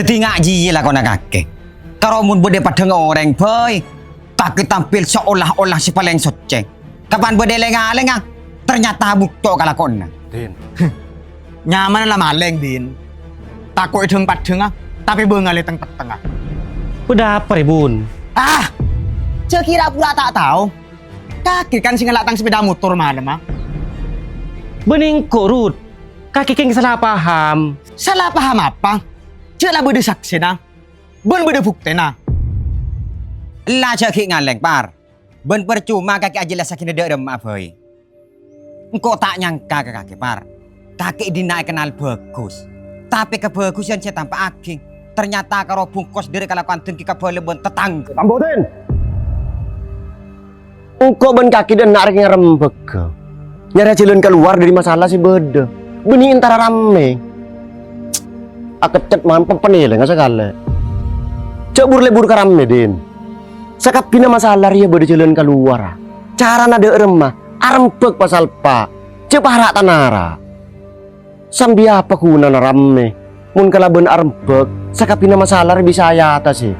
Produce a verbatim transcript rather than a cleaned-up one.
Dinga' jiya lakona kakè. Karo mon bâdâ paddhâng orèng bhâi, kakè tampil seolah-olah sè palèng soccè. Kapan bâdâ lèng-alèngnga, ternyata bucco' kalakowanna. Din. Nyamana la malèng, Din. Tako' è dhâng-paddhângnga, tapè bângalè teng-pettengnga. Bâdâ apa, rè, Bun? Ah! Jhâ' kèra pura ta' tao. Kakè kan sè ngala' tang sepeda motor malemma. Bânnè engko', Rut. Kakè kèng sala paham. Sala paham apa? Jhâ' la bâdâ saksèna. Bân bâdâ buktèna. Ella jhâ' ghi' ngalèng, Par. Bân parcoma kakè ajhellassaghi dâ' remma bhâi. Engko' ta' nyangka ka kakè, Par. Kakè dinna' èkennal bhâghus. Tapè kabhâghusân sè ètampa'aghi, ternyata karo bungkos dâri kalakowan dengki kabâlâ bân tatangghâ. Tambudin! Engko' bân kakè dinna' rèng ngarembhâghâ. Nyarè jhâlân kalowar dâri masalah sè bâdâ. Bânnè entara rammè. Akeccet man pepennèlèngnga sakalè. Jhâ' bur-lebur ka rammè, Din. Sakabbhiyânna masalah rèya bâdâ jhâlân kalowar. Carana dâ' remma, arembhâk pasal pa'. Jhâ' para' tanara. Sambi apa ghunana rammè, mon kalabân arembhâk, sakabbhiyânna masalah rèya bisa èatasè?